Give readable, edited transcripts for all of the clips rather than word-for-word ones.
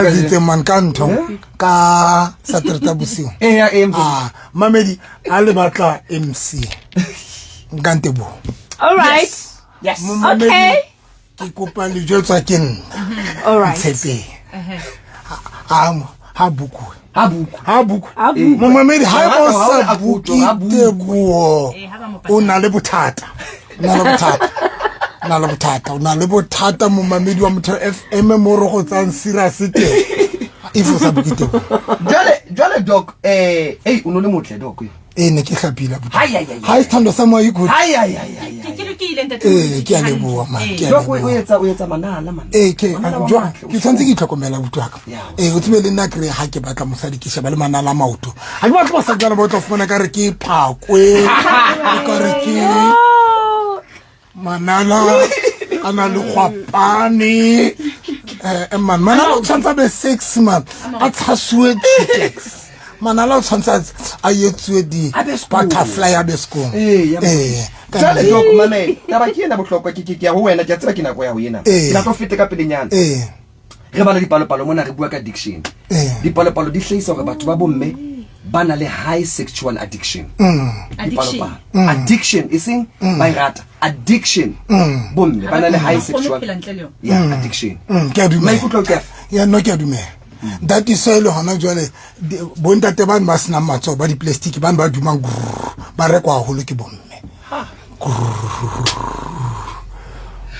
Itse man ka ntho ka Satereta bosiu. Eh, ya, eh, Ah, mamedi a le batla MC. Nka Nteboho. All right. Yes. Momamedi, Okay. Ke kopa le jwetswa ke nna. All right. Tshepeng. Ha ha bukwe. Ha bukwe. Ha bukwe. Ha bukwe. Momamedi ha Ha- o ha- sa ha buke bukwe, ha bukwe. Teboho. Eh, ha ba mo patala. O na le bothata. O na le bothata. O na le bothata. O na le bothata momamedi wa Motheo FM mo re go tsang serious teng. If o sa buke Teboho. Jwale, jwale doc, eh, ei, o no le motle doc. Ee, ne ke hlapile abuti. Hai, hai, hai. Ha e sethando sa moya e good. Hai, hai, hai, hai. Ke ke lokile ntate. Ee, ke a leboha man, ke a Doc, o leboha. etsa o etsa manala man. Ee, ke Manala wa jwang matle, o ke tshwanetse ke itlhokomela abuti wa ka. Yeah. Ee, o tsebe le nna kry ha ke batla mosadi ke sheba le manala a maoto. Ha ke batle basadi bana ba o tla fumana ka re ke phakwe, o ka re ke Oh. manala a na le kgwapane. Eh, man, manala o tshwanetse a be sexy man, a tshasuwe cutex. Manala o tshwanetse a etsuwe di A be skoon. butterfly a be skoon. Ee, ya Ee, ka Jwale nnete. Doc, mamela, taba ke ena bohlokwa ke ke ke ya ho wena, ke a tseba ke nako ya ho ena. Ee. Ke tla tlo fete ka pelenyana. Ee. Re bala dipalopalo mona re bua ka addiction. Ee. Dipalopalo di hlahisa hore batho ba bomme ba na le high sexual addiction. Addiction. Dipalopalo. Addiction e seng ba e rata. Addiction. Bomme ba na le high Ha ba kgone ho sexual phela ntle le yona. Yeah, addiction. Ke a dumela. Maikutlo ke afe? Ya no ke a dumela. That is why le hona jwale bontate bane ba senang matsoho ba di-plastic bane ba dumang grrr, ba rekwa haholo ke bomme.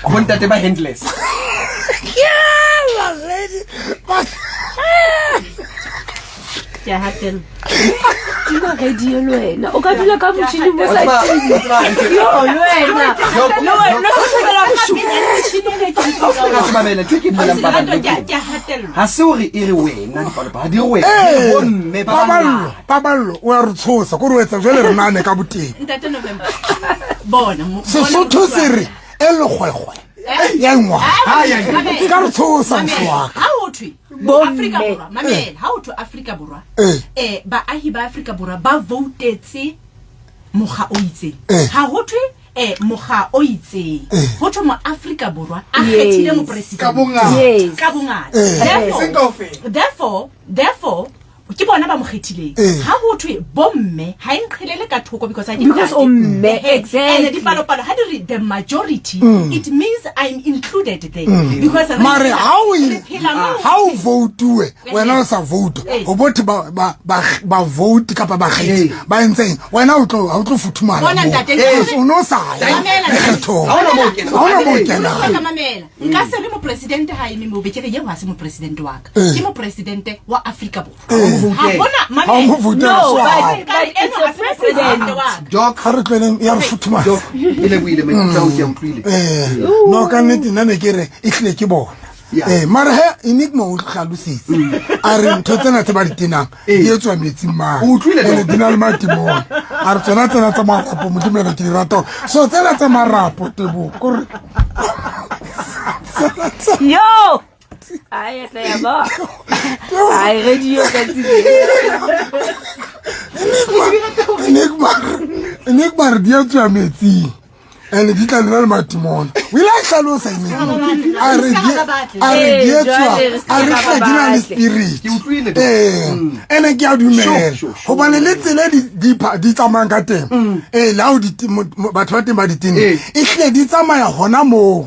Bontate ba handless. Ke a hatella. Tima radio le wena. O ka dula ka motjhini mo sa Wa timi. tseba- Yo, le wena. Le wena o thabela boshuku. Ka se mamele, ntho e ke e buelang paballo Lerato, ke ke a- ena. ke a hatellwa. Ha se hore e re wena dipalopalo, ha di re wena, di re Ee, bomme ba paballo bangata. paballo o a re tshosa kore o etsa jwale re nane ka boteng. Ntate November. Bona, mo- bona Sesotho motho se wa re e lekgwekgwe ya ngwana. Hai, hai, hai. Se ka re tshosa Mamela, moso wa ka. ha ho thwe Bomme. Afrika Borwa, mamela, ha ho thwe Afrika Borwa, Eh. eh, baahi ba Afrika Borwa ba voutetse mokga o itseng. Eh. Ha ho thwe eh, mokga o itseng. Eh. Ho thwe mo-Afrika Borwa a Yes. kgethile mopresidente. Ka bongata. Yes. Ka bongata. Eh. Therefore, Seng kaofela. therefore, therefore, ke bona ba mo kgethileng. Eh. Ha ho thwe bomme ha e nqhelele ka thoko because ha ke Because ntate. o mme, Eh, exactly. And dipalopalo ha di re the majority, it means I'm included there. Because re Mare phela- ha o re phela moo. ha o votuwe wena o sa vote Eh. ho botho ba ba ba ba vote kapa bakgethi Eh. ba entseng wena o tlo ha o tlo futhumala Bona moo. ntate, Eh, ntate. o no sa ya Mamela, ntate. kgethong. Ha hona moo o kenang. Ha hona moo o Eh. kenang. Ka mamela. Nka se re mopresidente ha eme moo be ke re yeo ha se mopresidente wa ka. Eh. Ke mopresidente wa Afrika Borwa. Eh. Ha hona Ha o mo mamela. voutela, No, so but- ha. but it's a president. Doc, Ha re tlohelleng ya re futhumatsa. Doc, e lebohile maikutlo ao ke a utlwile. Eh, no ka nnete nna ne ke re e hlile ke bona. Yeah. Eh, mara he Enigma o hlalositse. A re ntho tsena tse ba di tenang di etswa metsing mane. O utlwile, Ene Doc? di na le matimone. A re tsona tsena tsa marapo Modimo ena ke di rata. So tsena tsa marapo Teboho kore tsena tsa Yo. Ai, tla ya ba. Ai, radio ka tsile. Enigma Enigma re di etswa metsing. And di tla le na le matimone. O ile a hlalosa Enigma. A re di a re di Eh, etswa jwale re se a re ba hle di na le batle. spirit. Ke utlwile, Doc. Eh, ene ke a dumela. Sure, sure, sure. Hobane le tsela e di di tsamayang ka teng. Eh, le ha o di batho ba teng ba di tenne. Eh. E hlile di tsamaya hona moo.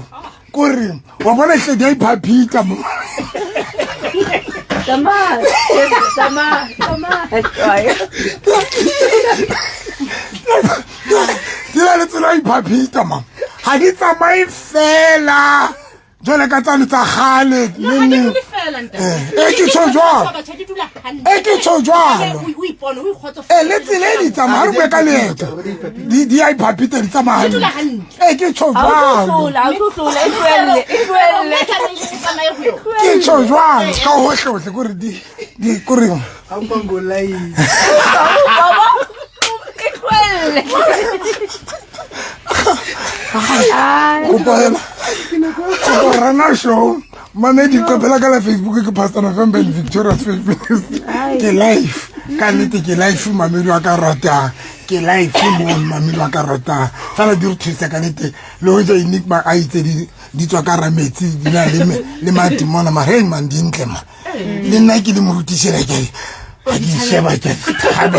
Kore wa bona e hlile di a iphaphita mo. Tsamaya, tsamaya, tsamaya. Di na le tsela ya iphaphita ma. Ha di tsamaye fela. Jwale ka tsane tsa kgale No, ha neng di neng. dule fela, ntate. Eh, eh, ke tjho jwalo. Batjha di dula hantle. Eh, ke tjho jwalo. O ipone, o ikgotsofale. Eh, le tsela e di tsamaya, ha re bue ka leeto. Di a iphaphita di tsamaya Di dula hantle. hantle. Eh, ke tjho Ha o tlo jwalo. hlola, ha o tlo hlola, e tlohelle, e tlohelle. E tlamehile e tsamaye ho yona. Ke tjho jwalo ka hohle hohle kore di di kore Hampa ngolaile. Baba, e tlohelle. Ai. kopa hela kopa rana show mamedi qephela ka la Facebook ke Pastor November and Victoria's Faith ke life ka nnete ke life mamedi wa ka ratang ke life mo mamedi wa ka ratang fela di re thusa ka nnete le hoja Enigma a itse di tswa ka hara metsi di na le madimona mara hey man di ntle man. Le nna ke le morutišela ke re ga ke sheba ke O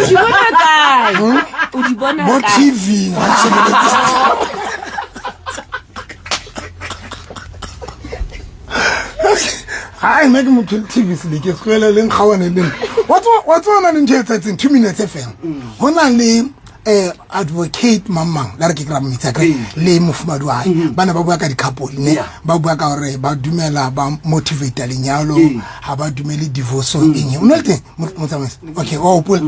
di bona kae? O di bona mo kae? TV ga ke shebeletse. Hai nna ke motho le TV sele ke tlohele leng kgawane leng wa tseba na le ntho e etsahetseng 2 minutes e fela go na le advocate mang mang la re ke kry-a mmitsa kry le mofumadi wa hae ba ne ba bua ka di-couple ne. Ba bua ka gore ba dumela ba motivata lenyalo, ga ba dumele divorce eng. O ne le teng, motsamaisi? Okay, wa hopola.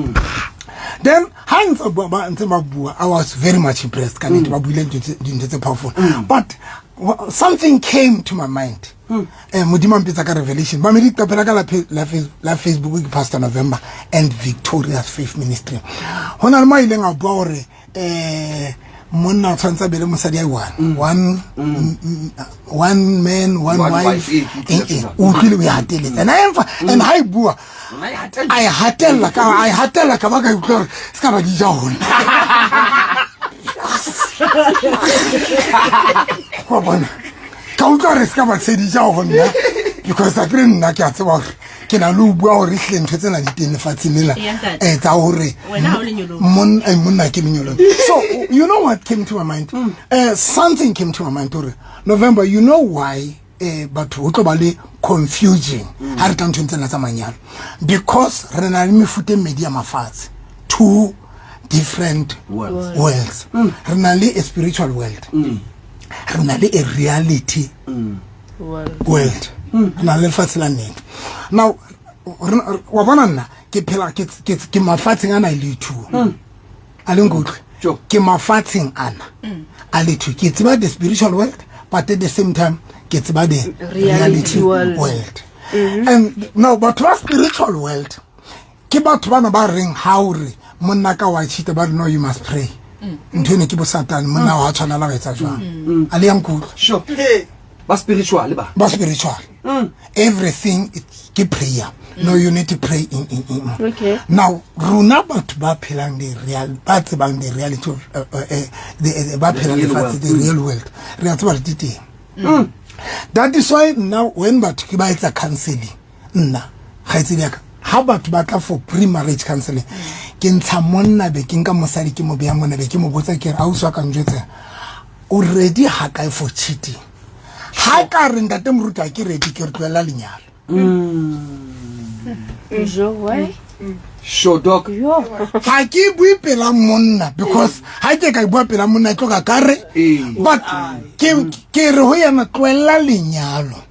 Then ha ntse ba ntse ba bua, I was very much impressed ka nnete. Ba buile dintho tse powerful, but something came to my mind. Modimo a mpetsa ka revelation. Ba me diqephela ka la Facebook ke Pastor November and Victorious Faith Ministry. Ho na le mo a ileng a bua gore monna o tshwanetse a be le mosadi a one, one man, one One wife. wife, ke utlwile jwalo. O utlwile, o e hateletse and emfa and ha e bua Nna e hatella. A e hatella ka a e hatella ka ba ka utlwa gore se ka ba di ja hona wa bona, ka utlwa gore se ka ba se di ja go nna, because a kere nna ke a tseba gore ke na le ho bua gore ehlile ntho tsena di teng lefatsheng lena. Eya, ntate. Tsa gore Wena ha o lenyolong. Monna ke lenyolong. So you know what came to my mind? Something came to my mind gore November, you know why batho ho tlo ba le confusion ha re tla nthong tsena tsa manyalo? Because re na le mefuta e mmedi ya mafatshe, two different Worlds. worlds. Re na le a spiritual world, re na le a reality world, re na le lefatshe la nnete. Now wa bona nna ke phela ke mafatsheng ana le two a leng kutlwe. Ke mafatsheng ana a le two. Ke tseba the spiritual world, but at the same time ke tseba the reality reality world. World. And now batho ba spiritual world ke batho bana ba reng ha o re monna ka wa cheat, ba re, "No, you must pray, ntho ene ke bosatane, monna wa tshwanela go etsa jwang." A le yang kutlwa? Sure, ba spiritual ba. Ba spiritual, everything ke prayer. No, you need to pray in. Now rona batho ba phelang the real, ba tsebang the reality of the ba phelang real lefatshe, world. The real world, re a tseba re di teng. That is why now when batho ke ba etsa counseling, nna kgaitsedi ya ka, ha batho ba tla for pre-marriage counseling, ke ntsha monna be ke nka mosadi ke mo beya monna be ke mo botsa ke re, ausi wa ka, njwetse, o ready ha kae for cheating? Ha ka re, "Ntate moruti, ha ke ready," ke re, tlohela lenyalo. Jo, why? Sure, doc. Yo. Ga ke bue pela monna, because ha ke ka bua pela monna e tloka ka re but ke re ho yena, tlohella lenyalo,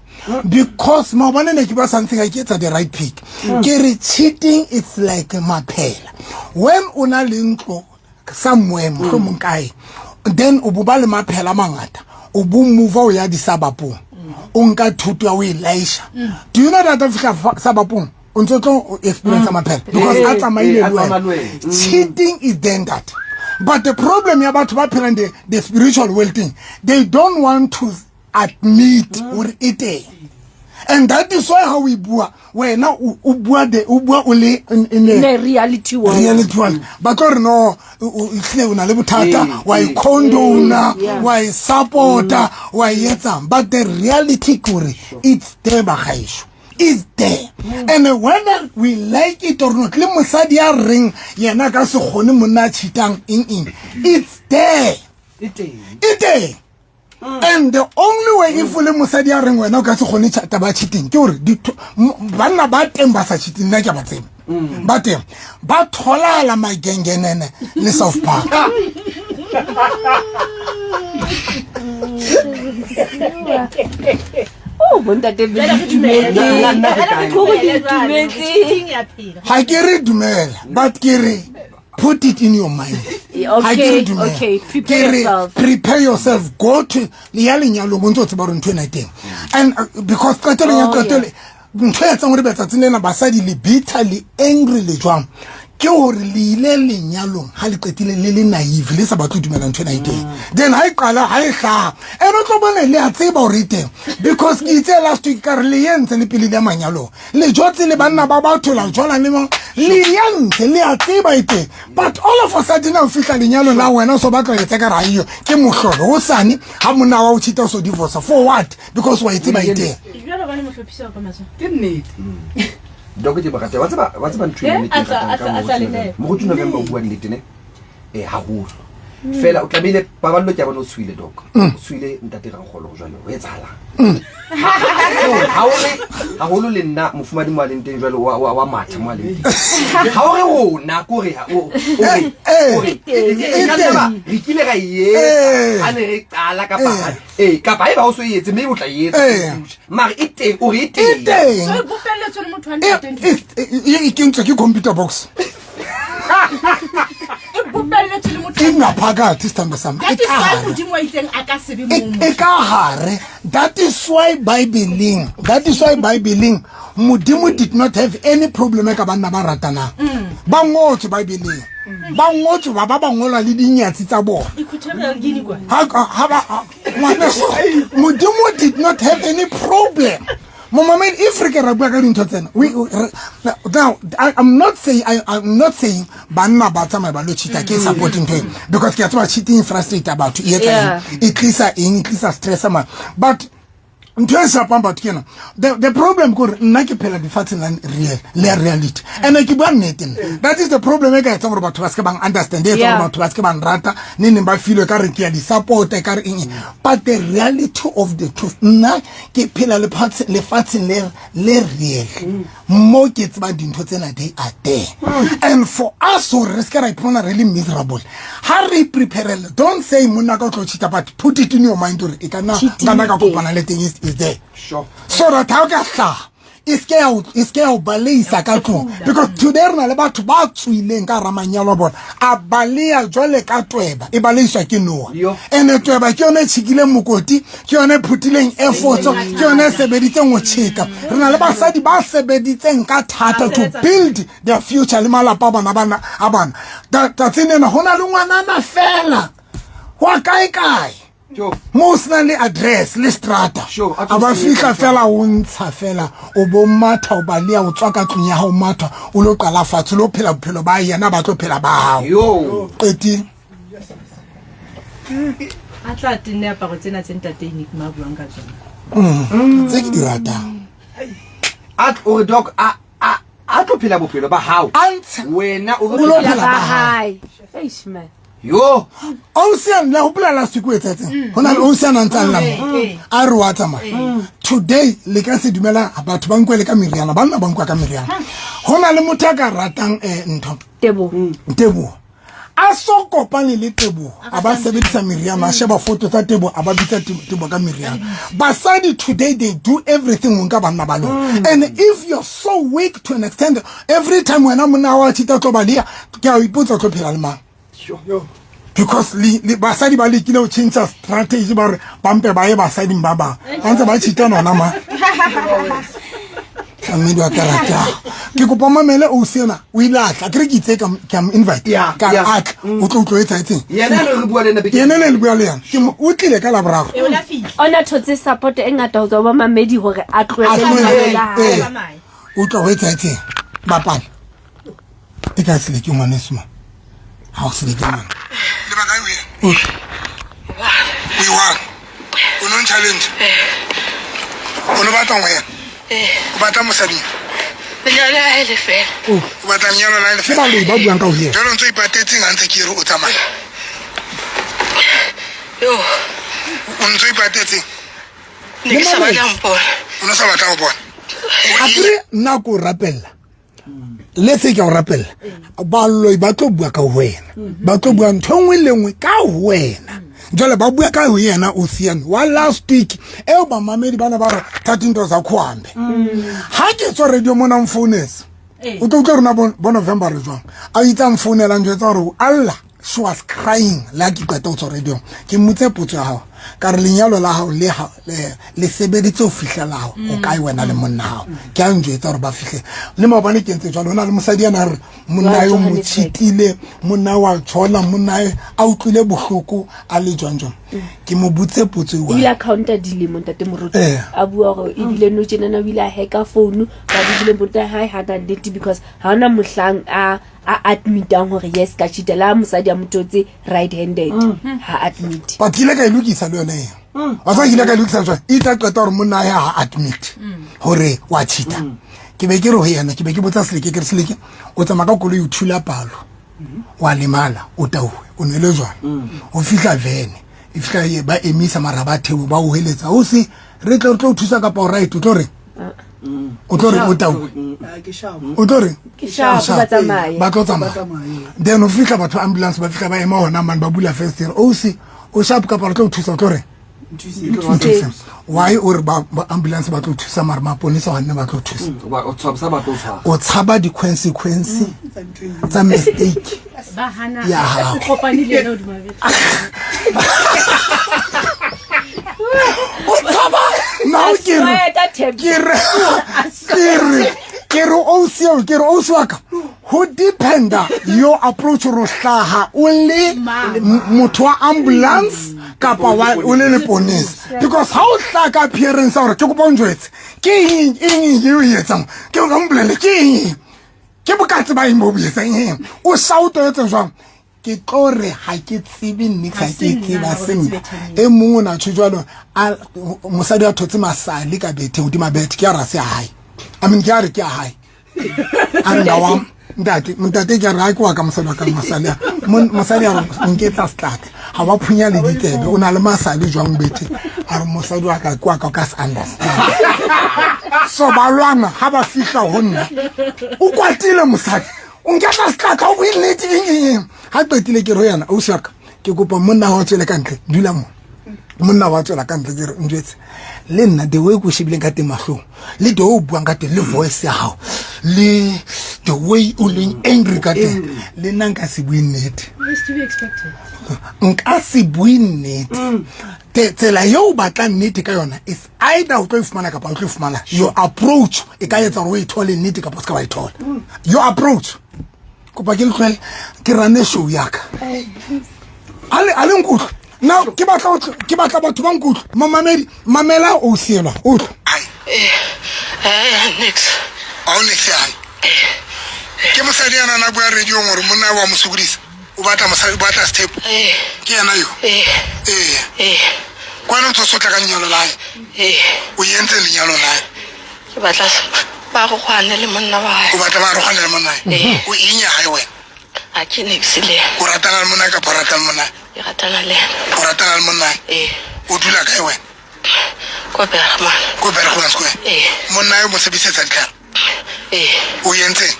because maobane ne ke ba something a ke etsa the right pick. Ke re cheating, it's like maphela. When o na le ntlo somewhere, mohlomong kae, then o bo ba le maphela a mangata, o bo move o ya disabapong, o nka thuto ya o e laisha. Do you know that o fihla sabapong o ntse o tlo experience maphela because a tsamaile a le tsamaya wena? le wena. Cheating is then that. But the problem ya batho ba phelang the spiritual world thing, they don't want to admit gore e teng, and that is why ha o e bua wena o bua the o bua o le in a Ne reality world. Reality world, ba tlo re, no, o ehlile o na le bothata, wa e condona, wa e supporta, wa e etsang. But the reality ke gore it's there, bagaešo, is there. And whether we like it or not, le mosadi ya reng yena ka se kgone monna a cheatang eng eng, it's there. E teng. E teng. And the only way, if o le mosadi ya reng wena o ka se kgone taba ya cheating, ke gore banna ba teng ba sa cheating, nna ke a ba tseba, ba teng, ba tholala magengenene le South Park. Oh, bontate be Jwale re dumele. Nna- nna ke kae? Kore ke itumetse. Cheating ya phela. Ga ke re dumela, but ke re put it in your mind. Ga ke re dumela. Okay, prepare Ke re yourself. Prepare yourself. Go to le ya lenyalong o ntse o tseba gore ntho ena e teng. And because qetelong ya qetelo, ntho e etsang gore betsatsing lena basadi le bitter, le angry, le jwang, Ke hore le ile lenyalong ha le qetile le le naive, le sa batle ho dumela ntho ena e teng. Then ha e qala, ha e hlaha, ene o tlo bone le a tseba hore e teng, because ke itse last week ka re le entse le pele le ya manyalong, le jotse le banna ba batho, la jola le mang, le entse le a tseba e teng. But all of a sudden ha o fihla lenyalong la wena, o so batla ho etsa ka re aiyo ke mohlolo. Hosane ha monna wa o cheat-a, o so divorce for what? Because wa e tseba e teng. Jwale bane mohlophisi wa ka matsoho. Ke nnete. Doko ke barata. Wa tseba ntho e Eh, nngwe ke e ratang a ka tla- a tla le Moruti November, o bua nnete ne? Eh, haholo. Fela o tlamehile paballo, ke a bona o tshohile, doc. O tshohile ntate Rankgolo jwale ho etsahalang? Ha o re haholo le nna mofumadi mo a leng teng jwale wa matha mo a leng teng. Ha o re rona ko re o re o re e ka nna ba re kile ra e etsa ha ne re qala kapa ee, kapa haeba o so e etse, maybe o tla e etsa in future. Mara e teng, o re e E teng. teng. So e bopelletswe le motho wa ntate ntho. E kentswe ke computer box. E bopelletswe le motho. E ngaphakathi, sithando sami. That E is ka why hare. Modimo wa itseng a ka se be mong. E ka hare. That is why Bibeleng, that is why Bibeleng Modimo did not have any problem ka banna ba ratanang. Ba ngotswe Bibeleng, ba ngotswe ba ngolwa le dinyatsi tsa bona. Equatorial Guinea kwa. Ha ba ngwaneso, Modimo did not have any problem. Momamedi, if re ke ra bua ka dintho tsena, now I'm not saying banna ba tsamaya ba lo cheat-a, ke support ntho eno, because ke a tseba cheating frustrate batho, e etsa eng, e tlisa eng, e tlisa stress ma. But ntho e shapang batho ke ena. The problem ke gore nna ke phela lefatsheng la real, le reality, and ke bua nnete nna. That is the problem e ka etsa gore batho ba seke bang understand, e etsa gore batho ba seke bang rata ne neng ba feel ka re ke ya di-support, e ka re eng. But the reality of the truth, nna ke phela lefatsheng le real mo ke tsebang dintho tsena, they are there. And for us hore re seke ra iphumana re le miserable, ha re preparele, don't say monna ka o tlo cheat-a, but put it in your mind hore e ka nna Cheating ka nna ka teng. kopana le teng, is there, so that ha o ka hlaha, e seke ya o baleisa ka tlong. Because today re na le batho ba tswileng ka hara manyalo a bona, a baleya jwale ka tweba e baleiswa ke noa. Yo. Ene tweba ke yone e tjhekileng mokoti, ke yone e phutileng efforts, ke yone e sebeditseng ho tjheka. Re na le basadi ba sebeditseng ka thata to build their future le malapa a bona, bana a bona. Tsatsing lena ho na le ngwanana fela wa kae kae mo o senang le address le strata, a a ba tlo fihla fela, o ntsha fela, o bo matha, o balea, o tswa ka tlung ya hao, matha, o lo qala fatshe, o lo phela bophelo ba yena, ba tlo phela ba hao. Yo. Qetile. A tla tenne aparo tsena tse ntate Enigma a buang ka tsona. Tse ke di ratang. A o re doc a tlo phela bophelo ba hao. A ntshe Wena o o lo lo phela ba ba hae. Hae. Eish, man. Yo. Ausi la hopola last week o etsahetseng? Ho na le ausi a nang tsa lla mo, a re wa tsamaya today. Le ka se dumela, batho ba nkwe le ka meriana, banna ba nkwa ka meriana. Ho na le motho a ka ratang ntho Teboho. Teboho, a so kopane le Teboho, a ba sebedisa meriana, a sheba foto tsa Teboho, a ba bitsa Teboho ka meriana. Basadi today, they do everything ho nka banna ba lona. And if you're so weak to an extent, every time wena monna wa cheat-a, tlo balea, ke a o ipotsa, o tlo phela le mang? Because le basadi ba lekile ho change strategy, ba re ba mpe ba ye basading ba bang, ba ntse ba cheat-a nona ma. Mmedi wa karata, ke kopa mamele ausi ena, o ile a tla, ke re ke itse ke a mo invite ka re a tla, o tlo utlwa etsahetseng. Yena le re bua le ena beke. Yena le bua le yena, ke o tlile ka Laboraro. E o la fihla. O na thotse support e ngata ho tswa ho bamamedi hore a A tlohele tlohele, lenyalo la hae. Tsamaye. Utlwa ho etsahetseng, bapala e ka seleke ngwaneso ma, ha o seleke ngwana. Lebaka e o o iwang o no challenge, o no batla wena, o batla mosading. Lenyalo la hae le fela. O batla lenyalo la le Ke fela baloi ba buang ka ho yena. Jwale o ntso ipatetseng ha ntse ke re o tsamaya? Yo. O ntso ipatetseng? Ne ke sa batla ho mpona. O no sa batla ho bona. Akere nna ko rapella, le se ke o rapella, baloi ba tlo bua ka ho wena, ba tlo bua ntho e nngwe le nngwe ka ho wena. Jwale ba bua ka ho yena osiane wa last week eo, bamamedi bana ba re thatinto tsa kgoambe. Ha ke tswa radio mona, mfounetse, o tlo utlwa rona bo November re jwang, a itse a mfounela, njwetsa gore alla, she was crying. Le ha ke qeta ho tswa radio, ke mmotse potso ya hao. Ka re lenyalo la hao le ha le sebeditse ho fihla la hao o kae wena le monna hao. Ke a njwetsa hore ba fihle. Le maobane ke entse jwalo, ho na le mosadi yana re monna yo mo cheatile, monna wa tshola, monna a utlwile bohloko a le jwang jwang. Ke mo botse potso eo. Ebile a counta dilemo ntate Moruti. A bua hore ebile no tjenana o ile a hacka phone ba ebile monna hae ha na nnete because ha hona mohlang a a admitang hore yes ka cheata la mosadi a mo thotse right handed ha admit. But ke ile ka e lokisa le yone eo. Wa tseba ke ile ka e lokisa jwang? E tla qeta hore monna hae ha admit hore wa cheata. Ke be ke re ho yena, ke be ke botsa Seleke, ke re Seleke, o tsamaya ka koloi o thula palo, wa lemala, o tauwe, o nwele jwala. O fihla vene, e fihla e ba emisa mara ba theohe, ba o heletsa. O se re tlo re tlo o thusa kapa o right, o tlo reng? O tlo reng o tauwe? O tlo reng? Ke sharp, ba tsamaye. Ba tlo tsamaya. Then o fihla batho ba ambulance ba fihla ba ema hona mane ba bula first year. O se o sharp kapa re tlo o thusa, o tlo reng? Nthuse. Why o re ba ambulance ba tlo thusa mara maponesa wa nne ba tlo thusa? O tshaba ba tlo tshwara. O tshaba di-consequence tsa mistake Ba hana ya hao. o kopane le yena hodima bethe. O tshaba now ke re ke re ke re ke re o seo ke re o swaka ho dependa your approach ro hlaha o le motho wa ambulance kapa wa o le leponesa because ha o hlaha ka appearance ya hore ke kopa o njwetse ke eng eng eo e etsang ke o mpolelle ke eng ke bokatse ba eng bo bo etsang eng o shout o etse jwang ke tlo re ha ke tsebe nix ha ke tseba se nna e mong o na tjho jwalo a mosadi a thotse masale ka bethe hodima bethe ke a ra se hae I mean ke a re ke a hae a re wa ntate ntate ke a re ha ke wa ka mosadi wa ka masale a mosadi a re nketsa setlatla ha wa phunya le ditsebe o na le masale jwang bethe a re mosadi wa ka ke wa ka o ka se understand so ba lwana ha ba fihla ho nna o kwatile mosadi o nketsa setlatla o bue nnete eng eng eng ha qetile ke re ho yena ausi wa ka ke kopa monna wa tswele ka ntle dula mo monna wa tswela ka ntle ke re njwetse le nna the way ko shebileng ka teng mahlong le the way o buang ka teng le voice ya hao le the way o leng angry ka teng le nna nka se bue nnete It's to be expected. nka se bue nnete tsela eo o batlang nnete ka yona is either o tlo e fumana kapa o tlo e fumana your approach e ka etsa hore o e thole nnete kapa o se ka wa e thola your approach kopa ke le tlohele ke rane show ya ka a le nkutlwe now ke batla ke batla batho ba nkutlwe mamamedi mamela o sielwa utlwa Nix. Ha o nix hae ke mosadi yana na bua radio hore monna wa mo sokodisa o batla mosadi o batla step ke yena yo ee kwana o ntse o sotla ka lenyalo la hae o entse lenyalo la hae Ke batla ba arogane le monna wa hae. O batla ba arogane le monna hae? O eng ya hae wena? Ha ke niks le yena. O ratana le monna hae kapa o ratana le monna hae? Ke ratana le yena. O ratana le monna hae? Ee. O dula kae wena? Ko Bergman. Ko Bergman Square? Ee. Monna hae o mo sebedisetsa ditlhare? Ee. O entseng?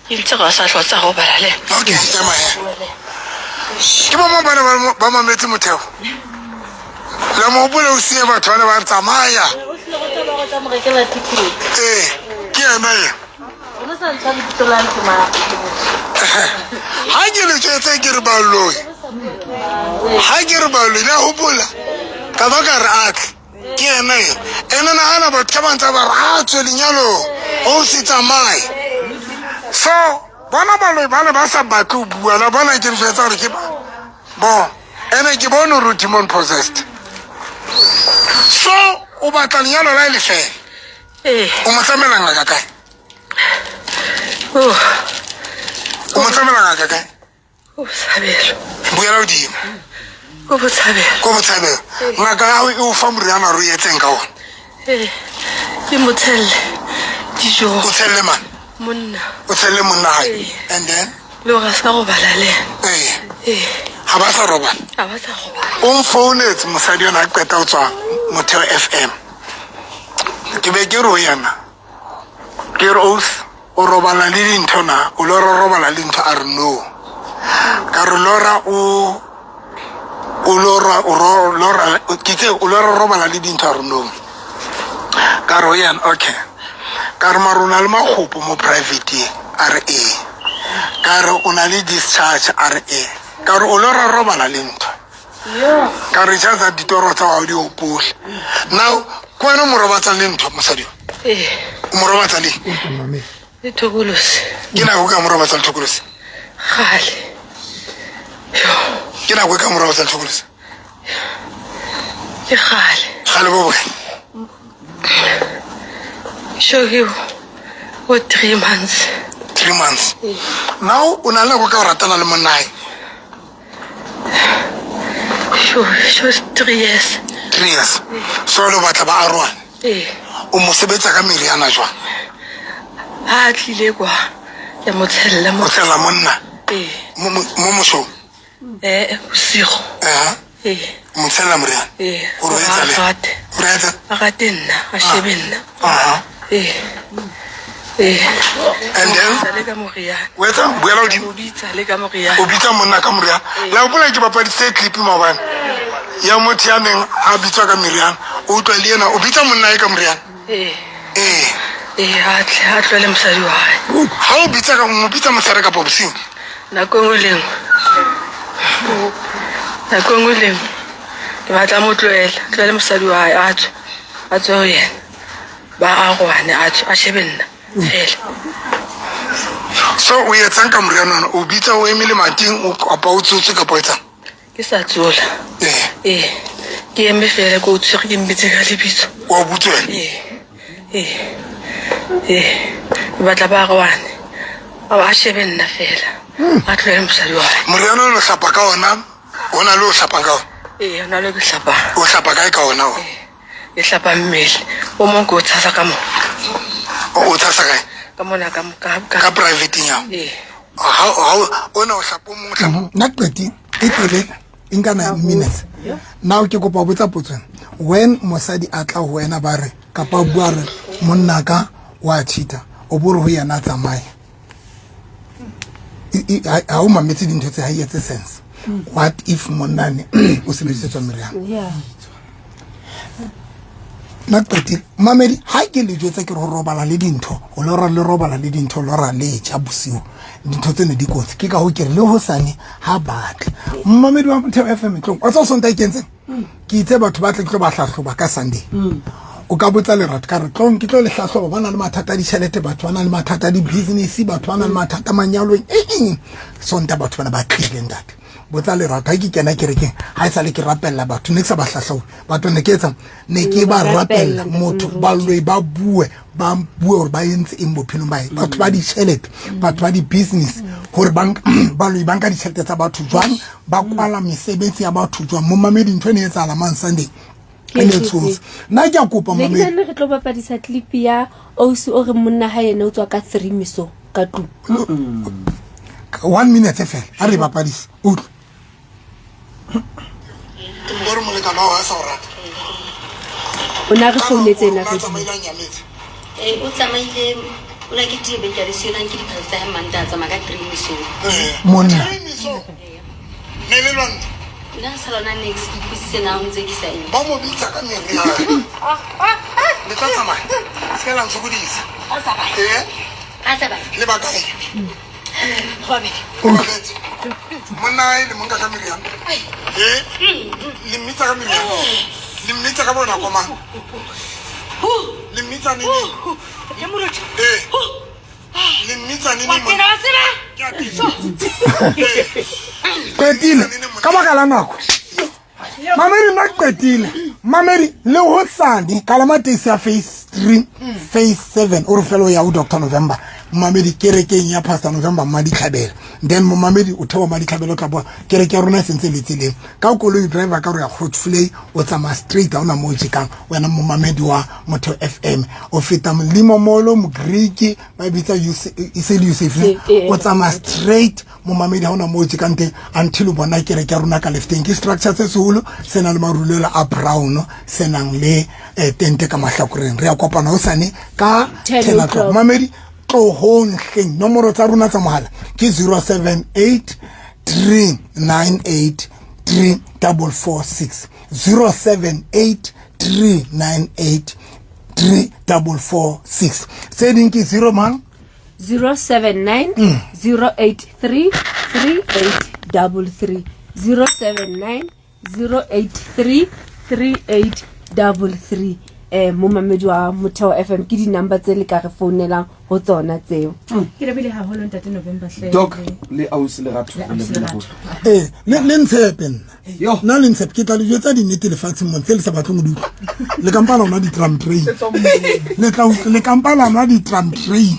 Ke ntse ga sa hlotsa go bala le. Okay, ema he. Ke bo mang bana ba mametse motheo? La mo hopola o siye batho ba ne ba tsamaya. Ee, ke yena e. Ha ke le tjwetse ke re baloi. Ha ke re baloi la hopola. Ka ba ka re atle. Ke yena e. Ene nahana batho ba ntse ba re a tswe lenyalong o se tsamaye. So bona baloi ba ne ba sa batle ho bua la bona ke jwetsa hore ke ba bo ene ke bone hore o demon possessed. So o batla lenyalo la e le fela. O mo tsamela ngaka kae? O mo tsamela ngaka kae? Ko Botshabelo. Buela hodimo. Ko Botshabelo. Ko Botshabelo. Ngaka ya hao e o fa moriana hore o etseng ka ona? Ee, ke mo tshelle dijo. O tshelle mang? Monna. O tshelle monna hae. And then? Le hore a se ka robala le yena. Ee. Ee. Ha ba sa robala? Ha ba sa robala. O nfounetse mosadi yona a qeta ho tswa Motheo FM. Ke be ke re ho yena, ke re ausi, o robala le dintho na? O lo robala le ntho? A re no. Ka re lora o o lora o lora ke tse o lo robala le dintho? A re no. Ka re ho yena okay. Ka re mara o na le makgopo mo private? A re ee. Ka re o na le discharge? A re ee. Ka re o lo robala le ntho? Ka re tsa ditoro tsa hao di hopole. Now, ke wena o mo robatsang le ntho mosadi o? Ee. O mo robatsa le? Le thokolosi. Ke nako e ka mo robatsa le thokolosi? Kgale. Ke nako e ka mo robatsa le thokolosi? Ke kgale. Kgale bo bokae? Sho ke bo 3 months. 3 months. Now o na le nako ka o ratana le monna hae? Sho, sho 3 years. 3 years. So le batla ba arohane? Ee. O mo sebetsa ka meriana jwang? Ha a tlile kwa, ke mo tshella mo. O tshella monna? Ee. Mo mo mosong? Eh, bosigo. Eh. Ee. O mo tshella moriana? Ee. Gore o etsa le? Rate. Gore etsa? A rate nna, a shebe nna. Aha. Ee. Ee. And then? Bitsa le ka moriana. O etsa? Buela hodimo. O bitsa le ka moriana. O bitsa monna ka moriana. La hopola ke bapaditse clip maobane ya motho ya neng a bitswa ka meriana. O utlwa le yena o bitsa monna e ka moriana. Ee. Ee. Ee, a tle, a tlohele mosadi wa hae. Ha o bitsa ka mo bitsa motshehare kapa bosiu? Nako e nngwe le nngwe. Nako e nngwe le nngwe. Ke batla mo tlohela, tlohele mosadi wa hae a tswe, a tswe ho yena. Ba arohane a tswe, a shebe nna fela. So o etsang ka moriana ona? O bitsa o eme lemating o kapa o tsotswe kapa o etsang? Ke sa tsola. Ee. Ee. Ke eme fela ke o tshwere ke mbitse ka lebitso. Wa o butswela? Ee. Ee. Ee. Ke batla ba arohane. A shebe nna fela. A tlohele mosadi wa hae. Moriana ona o hlapa ka ona? O na le o hlapang ka ona? Ee, o na le o ke hlapang. O hlapa kae ka ona o? Ke hlapa mmele. O mong ke o tshasa ka mona. O tshasa kae? Ka mona ka ka ka ka private ya. Ee. Ha ha o na o hlapa o mong o hlapa. Nna qeti e telele e nka 9 minutes. Now ke kopa ho botsa potso. When mosadi a tla ho wena ba re kapa bua re monna ka wa cheater o bo re ho yena tsamaye. Ha o mametse dintho tse ha e etse sense. What if monnane o sebedisetswa meriana? Yeah. Nna qetile mamedi ha ke le jwetsa ke re ho robala le dintho o lora le robala le dintho lora le ja bosiu dintho tsene di kotsi ke ka ho ke re le hosane ha batle mamedi wa Motheo FM tlong o tsa o sonta e kentseng ke itse batho ba tle ke tlo ba hlahloba ka Sunday o ka botsa lerato ka re tlong ke tlo le hlahloba ba na le mathata a ditšhelete batho ba na le mathata a di-business batho ba na le mathata manyalong eng sonta batho bana ba tlile ntate botsa lerato ha ke kena kerekeng ha e sale ke rapella batho ne ke sa ba hlahlaoe batho ne ke etsa ne ke ba rapella motho baloi ba bue ba bue gore ba entse eng bophelong ba batho ba ditšhelete batho ba di-business gore baloi ba nka ditšhelete tsa batho jwang ba kwala mesebetsi ya batho jwang momamedi ntho e ne e etsahala mang Sunday e ne tshose nna ke a kopa Ne ke mamedi nahana re tlo bapadisa clip ya ausi o re monna ha yena o tswa ka 3 mesong ka tlung. 1 minute fela a re bapadise utlwe o re molekane wa sa o rata O na re founetse ena re tsamaile a nyametse Ee, o tsamaile o na ke tie beke a le siyo na nke diphahlo tsa hae Mantaha a tsamaya ka 3 mesong. Monna. Ne le lwantsha. Nna sa lona nex ke utlwisise na o ntse ke sa eng. Ba mo bitsa ka meriana. Le tla tsamaya. Se ka la ntshokodisa. A tsamaya. Eh? A tsamaya. Le ba kae? Robetse. Robetse. Monna hae le mo nka ka meriana. Eh? Le mmitsa ka meriana. Le mmitsa ka bonako mang? Le mmitsa neng? Eh. Le mmitsa neng? Qetile ka baka la nako. Mamedi nna qetile. Mamedi le hosane kalama taxi ya phase 3 phase 7 o re fela o ya ho Dr November. Mamedi kerekeng ya Pastor November Maditlhabela. Then momamedi o theoha Maditlhabela o tla bona kereke ya rona e sentse le tseleng. Ka koloi driver ka re ya Grootvlei o tsamaya straight ha ona mo o jekang wena momamedi wa Motheo FM o feta Molimo Molo Mogriki ba bitsa e se le Yusuf ne? O tsamaya straight momamedi ha ona mo o jekang teng until o bona kereke ya rona ka lefteng ke structure se seholo se nang le marulelo a brown se nang le tente ka mahlakoreng re ya kopana hosane ka 10 10 o'clock momamedi tlohong hleng nomoro tsa rona tsa mohala ke 078 398 3446 078 398 3446 tse ding ke 0 mang 079 083 3833 079 083 3833 eh momamedi wa Motheo FM ke di-number tse le ka re founelang ho tsona tseo. Ke lebile haholo ntate November hle. Doc le ausi Lerato. Le ausi Lerato. Ee, le ntshepe nna. Yo. Nna le ntshepe, ke tla le jwetsa dinnete lefatsheng mona tse le sa batleng ho di utlwa. Le kampa la nwa di-tram train. Le tla utlwa, le kampa la nwa di-tram train.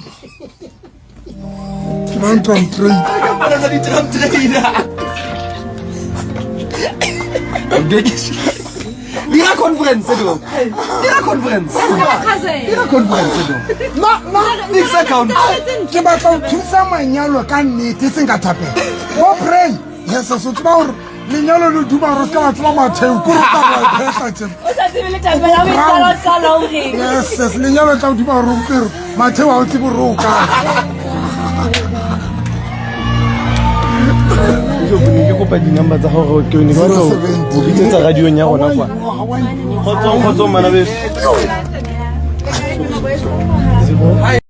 Ke mang tram train? Dira conference do. Dira conference. Dira conference do. Na Fix account. Ke batla ho thusa manyalo ka nnete e seng ka thapelo. Bo pray. Yes, so tseba hore lenyalo le duma hore o ska wa tseba matheo, ke hore o tla wa e phetla tjena. O sa tsebe le thapelo, o e qala qala o reng? Yes, yes, lenyalo tla o duma hore o utlwe hore matheo ha o tsebe hore o kae. Ne ke kopa di-number tsa gago, ke ne ke batla ho bitsetsa radiong ya rona kwa. Kgotsong, kgotsong, bana beso.